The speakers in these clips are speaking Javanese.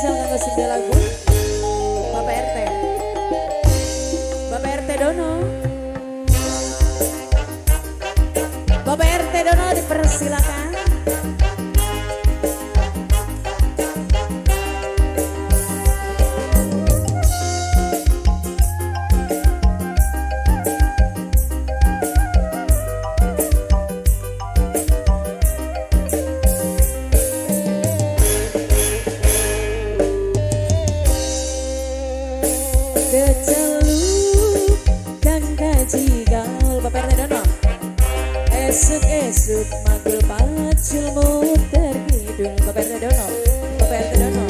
Spesial kanggo single lagu Bapak RT. Bapak RT Dono. Bapak RT Dono dipersilakan. Keceluk kang kaji gaul Bapak RT Dono. Esuk-esuk manggul pacul muter kidul Bapak RT Dono. Bapak RT Dono.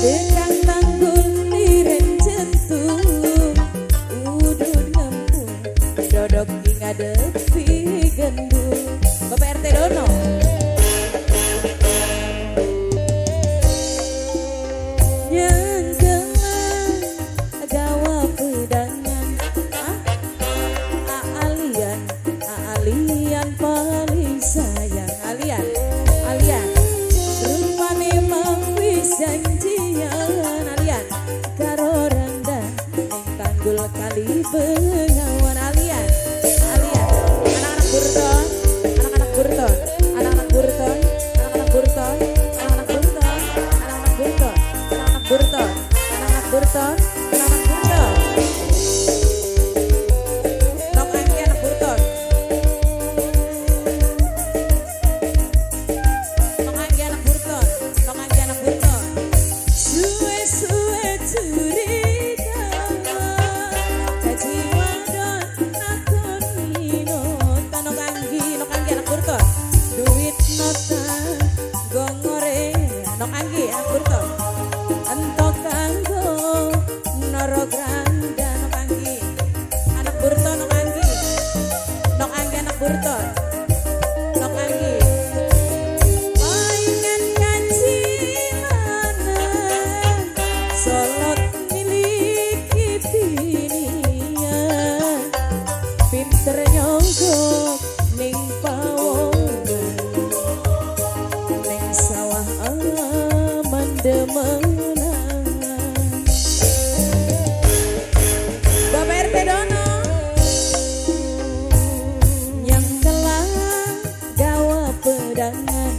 Tekang tanggul liren jentung udud ngempung dodok ngadepi gendul Bapak RT Dono. Kali Bengawan Alian, Alian, anak-anak Burton, anak-anak Burton, anak-anak Burton, anak-anak Burton, anak-anak Burton, anak-anak Burton, anak-anak Burton, anak-anak Burton, anak-anak Burton. Nok Anggi anak Burton. Nok Anggi anak Burton, Nok Anggi anak Burton. Suwe-suwe curiga. Duit nota gongore Nok Anggi anak Burton. Entok kanggo noro granda Nok Anggi anak Burton. Nok Anggi, Nok Anggi anak Burton. Nok Anggi paingan kaji lanang solot miliki binian pinter nyogok ning pawongan ning sawah aman demenan. Bapak RT Dono yang telah gawa pedangan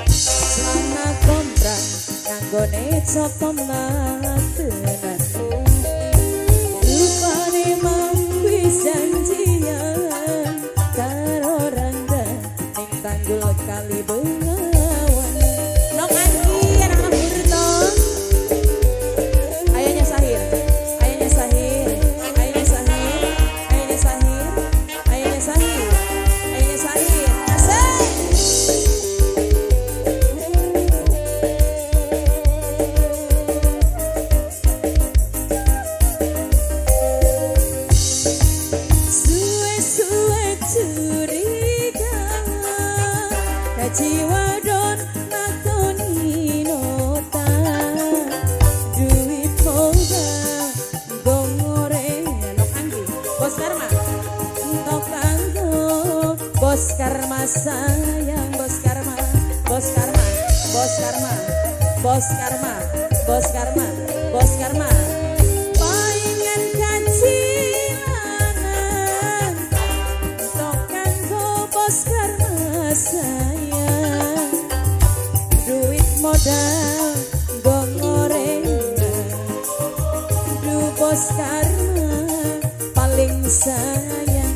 celana komprang nganggone coto matenan rupane mampi janjian karo rangga ning tanggul kali Bengawan. Nok Anggi anak-anak Burton. Ayahnya Sahir, ayahnya Sahir, ayahnya Sahir, ayahnya Sahir, ayahnya Sahir, ayahnya Sahir. Asik. Suwe-suwe curiga kaji wadon nakoni nota duit modal gongore Nok Anggi Bos Karma entok kanggo Bos Karma sayang Bos Karma, Bos Karma, Bos Karma, Bos Karma, Bos Karma, Bos Karma. Paingan kaji lanang entok kanggo Bos Karma sayang duit modal gongorengan du Bos Karma paling sayang.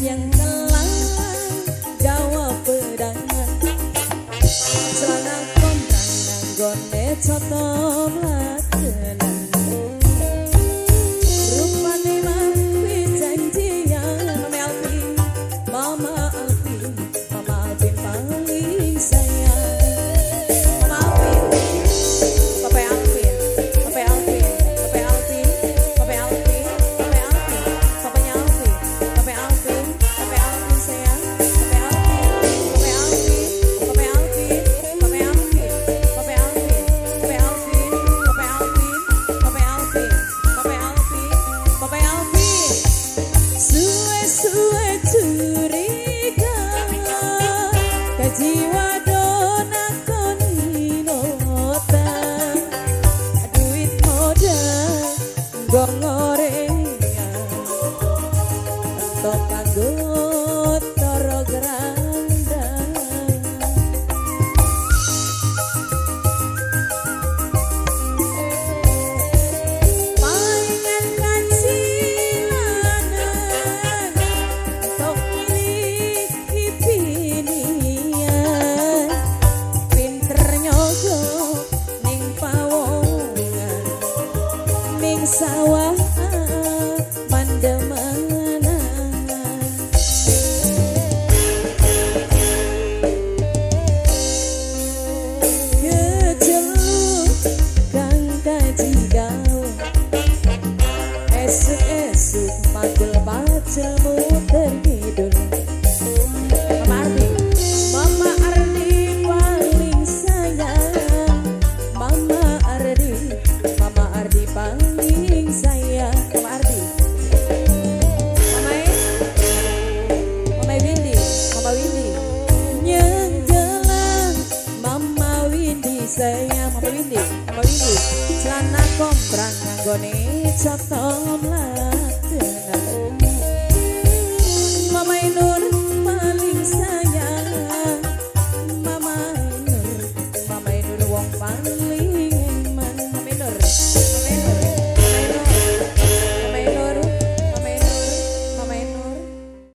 Yang telah gawa pedangan celana komprang nganggone coto mlatenan rupane mampi janjian Mama Alvin, Mama Alvin, Mama Alvin paling sayang. Mama Alvin, Papa Alvin, Papa Alvin, Papa Alvin, Papa Alvin, Papa Alvin, Papanya Alvin, Papa Alvin, Papa Alvin sayang, Papa Alvin, Papa Alvin, Papa Alvin, Papa Alvin, Papa Alvin, Papa Alvin, Papa Alvin, sawah mandemana. Keceluk kang kajigau esuk-esuk makul pacel muter kidul. Mama Ardi, Mama Ardi paling sayang. Mama Ardi, Mama Ardi paling sayang. Mama Ardi, Mama E, Mama Windy, Mama Windy nyenggelang. Mama Windy sayang, Mama Windy, Mama Windy celana kombrang nganggone coto mlayu.